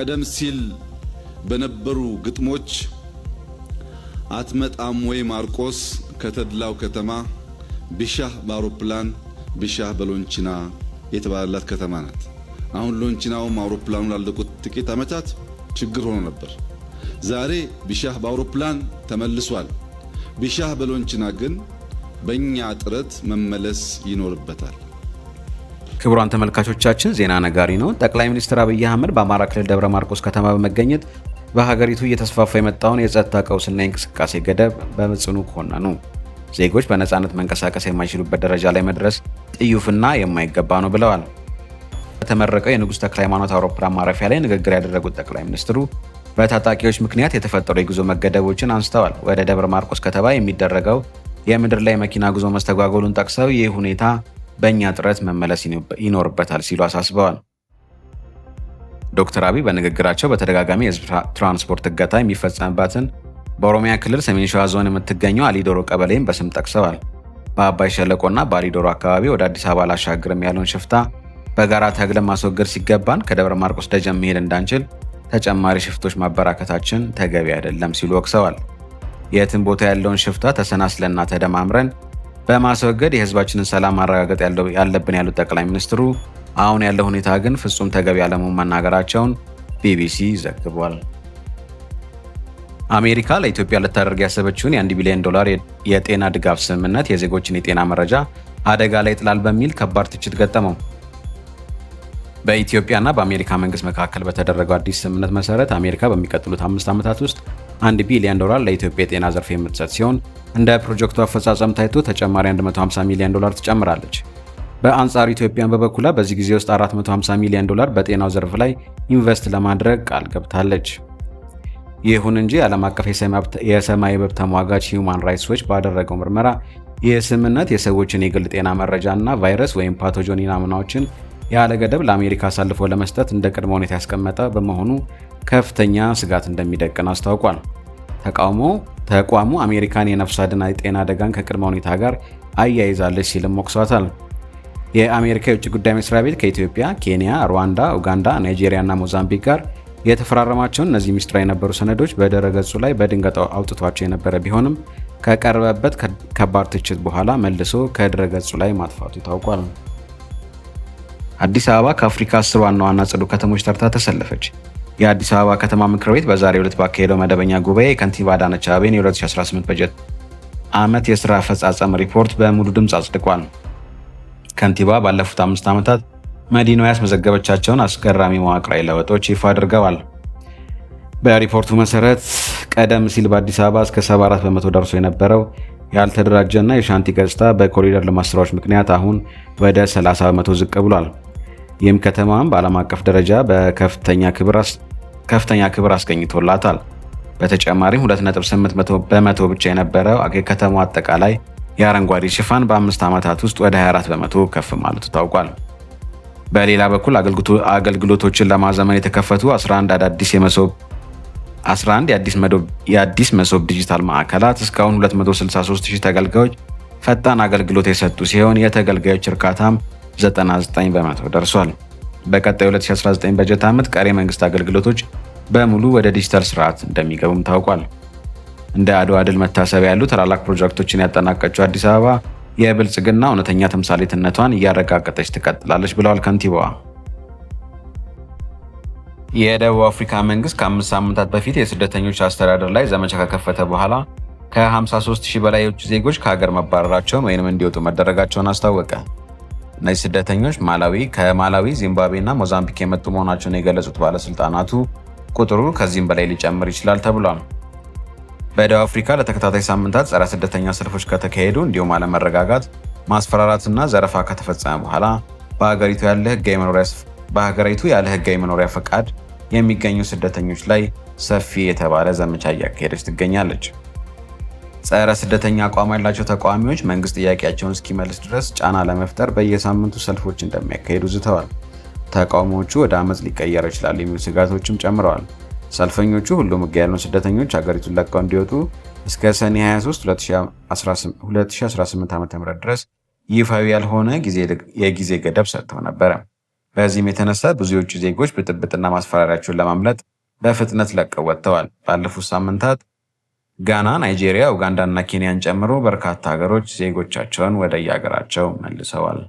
ቀደም ሲል በነበሩ ግጥሞች አትመጣም ወይ ማርቆስ ከተድላው ከተማ፣ ቢሻህ በአውሮፕላን ቢሻህ በሎንቺና የተባለላት ከተማ ናት። አሁን ሎንቺናውም አውሮፕላኑ ላለቁት ጥቂት ዓመታት ችግር ሆኖ ነበር። ዛሬ ቢሻህ በአውሮፕላን ተመልሷል። ቢሻህ በሎንቺና ግን በእኛ ጥረት መመለስ ይኖርበታል። ክቡራን ተመልካቾቻችን፣ ዜና ነጋሪ ነው። ጠቅላይ ሚኒስትር አብይ አህመድ በአማራ ክልል ደብረ ማርቆስ ከተማ በመገኘት በሀገሪቱ እየተስፋፋ የመጣውን የጸጥታ ቀውስና የእንቅስቃሴ ገደብ በጽኑ ኮነኑ። ዜጎች በነፃነት መንቀሳቀስ የማይችሉበት ደረጃ ላይ መድረስ ጥዩፍና የማይገባ ነው ብለዋል። በተመረቀው የንጉሥ ተክለ ሃይማኖት አውሮፕላን ማረፊያ ላይ ንግግር ያደረጉት ጠቅላይ ሚኒስትሩ በታጣቂዎች ምክንያት የተፈጠሩ የጉዞ መገደቦችን አንስተዋል። ወደ ደብረ ማርቆስ ከተማ የሚደረገው የምድር ላይ መኪና ጉዞ መስተጓጎሉን ጠቅሰው ይህ ሁኔታ በእኛ ጥረት መመለስ ይኖርበታል ሲሉ አሳስበዋል። ዶክተር አብይ በንግግራቸው በተደጋጋሚ የህዝብ ትራንስፖርት እገታ የሚፈጸምባትን በኦሮሚያ ክልል ሰሜን ሸዋ ዞን የምትገኘው አሊዶሮ ቀበሌን በስም ጠቅሰዋል። በአባይ ሸለቆና በአሊዶሮ አካባቢ ወደ አዲስ አበባ አላሻግርም ያለውን ሽፍታ በጋራ ታግለን ማስወገድ ሲገባን ከደብረ ማርቆስ ደጀን መሄድ እንዳንችል ተጨማሪ ሽፍቶች ማበራከታችን ተገቢ አይደለም ሲሉ ወቅሰዋል። የትም ቦታ ያለውን ሽፍታ ተሰናስለና ተደማምረን በማስወገድ የህዝባችንን ሰላም ማረጋገጥ ያለብን ያሉት ጠቅላይ ሚኒስትሩ አሁን ያለው ሁኔታ ግን ፍጹም ተገቢ አለመሆኑን መናገራቸውን ቢቢሲ ዘግቧል። አሜሪካ ለኢትዮጵያ ልታደርግ ያሰበችውን የ1 ቢሊዮን ዶላር የጤና ድጋፍ ስምምነት የዜጎችን የጤና መረጃ አደጋ ላይ ይጥላል በሚል ከባድ ትችት ገጠመው። በኢትዮጵያና በአሜሪካ መንግስት መካከል በተደረገው አዲስ ስምምነት መሰረት አሜሪካ በሚቀጥሉት 5 ዓመታት ውስጥ 1 ቢሊዮን ዶላር ለኢትዮጵያ የጤና ዘርፍ የምትሰጥ ሲሆን እንደ ፕሮጀክቱ አፈጻጸም ታይቶ ተጨማሪ 150 ሚሊዮን ዶላር ትጨምራለች። በአንጻሩ ኢትዮጵያን በበኩሏ በዚህ ጊዜ ውስጥ 450 ሚሊዮን ዶላር በጤናው ዘርፍ ላይ ኢንቨስት ለማድረግ ቃል ገብታለች። ይሁን እንጂ ዓለም አቀፍ የሰብአዊ መብት ተሟጋች ሂውማን ራይትስ ዎች ባደረገው ምርመራ ይህ ስምምነት የሰዎችን የግል ጤና መረጃና ቫይረስ ወይም pathogen ናሙናዎችን ያለ ገደብ ለአሜሪካ አሳልፎ ለመስጠት እንደ ቅድመ ሁኔታ ያስቀመጠ በመሆኑ ከፍተኛ ስጋት እንደሚደቅን አስታውቋል። ተቃውሞ ተቋሙ አሜሪካን የነፍስ አድን የጤና አደጋን ከቅድመ ሁኔታ ጋር አያይዛለች ሲልም ወቅሷታል። የአሜሪካ የውጭ ጉዳይ መስሪያ ቤት ከኢትዮጵያ፣ ኬንያ፣ ሩዋንዳ፣ ኡጋንዳ፣ ናይጄሪያ እና ሞዛምቢክ ጋር የተፈራረማቸውን እነዚህ ሚስጥራዊ የነበሩ ሰነዶች በድረ ገጹ ላይ በድንገት አውጥቷቸው የነበረ ቢሆንም ከቀረበበት ከባድ ትችት በኋላ መልሶ ከድረ ገጹ ላይ ማጥፋቱ ታውቋል። አዲስ አበባ ከአፍሪካ 10 ዋና ዋና ጽዱ ከተሞች ተርታ ተሰለፈች። የአዲስ አበባ ከተማ ምክር ቤት በዛሬው ዕለት ባካሄደው መደበኛ ጉባኤ የከንቲባ አዳነች አቤቤን የ2018 በጀት ዓመት የስራ አፈጻጸም ሪፖርት በሙሉ ድምፅ አጽድቋል። ከንቲባ ባለፉት 5 ዓመታት መዲናዋ ያስመዘገበቻቸውን አስገራሚ መዋቅራዊ ለውጦች ይፋ አድርገዋል። በሪፖርቱ መሰረት ቀደም ሲል በአዲስ አበባ እስከ 74% ደርሶ የነበረው ያልተደራጀና የሻንቲ ገጽታ በኮሪደር ልማት ስራዎች ምክንያት አሁን ወደ 30% ዝቅ ብሏል። ይህም ከተማም በዓለም አቀፍ ደረጃ በከፍተኛ ክብር አስገኝቶላታል። በተጨማሪም 2.8% ብቻ የነበረው የከተማው አጠቃላይ የአረንጓዴ ሽፋን በ5 ዓመታት ውስጥ ወደ 24% ከፍ ማለቱ ታውቋል። በሌላ በኩል አገልግሎቶችን ለማዘመን የተከፈቱ 11 አዳዲስ የመሶብ 11 የአዲስ መሶብ ዲጂታል ማዕከላት እስካሁን 263 ሺህ ተገልጋዮች ፈጣን አገልግሎት የሰጡ ሲሆን የተገልጋዮች እርካታም 99% ደርሷል። በቀጣዩ 2019 በጀት ዓመት ቀሪ የመንግስት አገልግሎቶች በሙሉ ወደ ዲጂታል ስርዓት እንደሚገቡም ታውቋል። እንደ አድዋ ድል መታሰቢያ ያሉ ታላላቅ ፕሮጀክቶችን ያጠናቀቀችው አዲስ አበባ የብልጽግና እውነተኛ ተምሳሌትነቷን እያረጋገጠች ትቀጥላለች ብለዋል ከንቲባዋ። የደቡብ አፍሪካ መንግስት ከ5 ሳምንታት በፊት የስደተኞች አስተዳደር ላይ ዘመቻ ከከፈተ በኋላ ከ53 ሺህ በላይ የውጭ ዜጎች ከሀገር መባረራቸውን ወይም እንዲወጡ መደረጋቸውን አስታወቀ። እነዚህ ስደተኞች ከማላዊ፣ ዚምባብዌ እና ሞዛምቢክ የመጡ መሆናቸውን የገለጹት ባለስልጣናቱ ቁጥሩ ከዚህም በላይ ሊጨምር ይችላል ተብሏል። በደቡብ አፍሪካ ለተከታታይ ሳምንታት ጸረ ስደተኛ ሰልፎች ከተካሄዱ እንዲሁም አለመረጋጋት፣ ማስፈራራትና ዘረፋ ከተፈጸመ በኋላ በሀገሪቱ ያለ ህጋዊ መኖሪያ ፈቃድ የሚገኙ ስደተኞች ላይ ሰፊ የተባለ ዘመቻ እያካሄደች ትገኛለች። ጸረ ስደተኛ አቋም ያላቸው ተቃዋሚዎች መንግስት ጥያቄያቸውን እስኪመልስ ድረስ ጫና ለመፍጠር በየሳምንቱ ሰልፎች እንደሚያካሂዱ ዝተዋል። ተቃውሞዎቹ ወደ አመፅ ሊቀየር ይችላል የሚሉ ስጋቶችም ጨምረዋል። ሰልፈኞቹ ሁሉም ህጋዊ ያልሆኑ ስደተኞች ሀገሪቱን ለቀው እንዲወጡ እስከ ሰኔ 23 2018 ዓ.ም ድረስ ይፋዊ ያልሆነ የጊዜ ገደብ ሰጥተው ነበረ። በዚህም የተነሳ ብዙ የውጭ ዜጎች ብጥብጥና ማስፈራሪያቸውን ለማምለጥ በፍጥነት ለቀው ወጥተዋል። ባለፉት ሳምንታት ጋና፣ ናይጄሪያ፣ ኡጋንዳና ኬንያን ጨምሮ በርካታ ሀገሮች ዜጎቻቸውን ወደ የሀገራቸው መልሰዋል።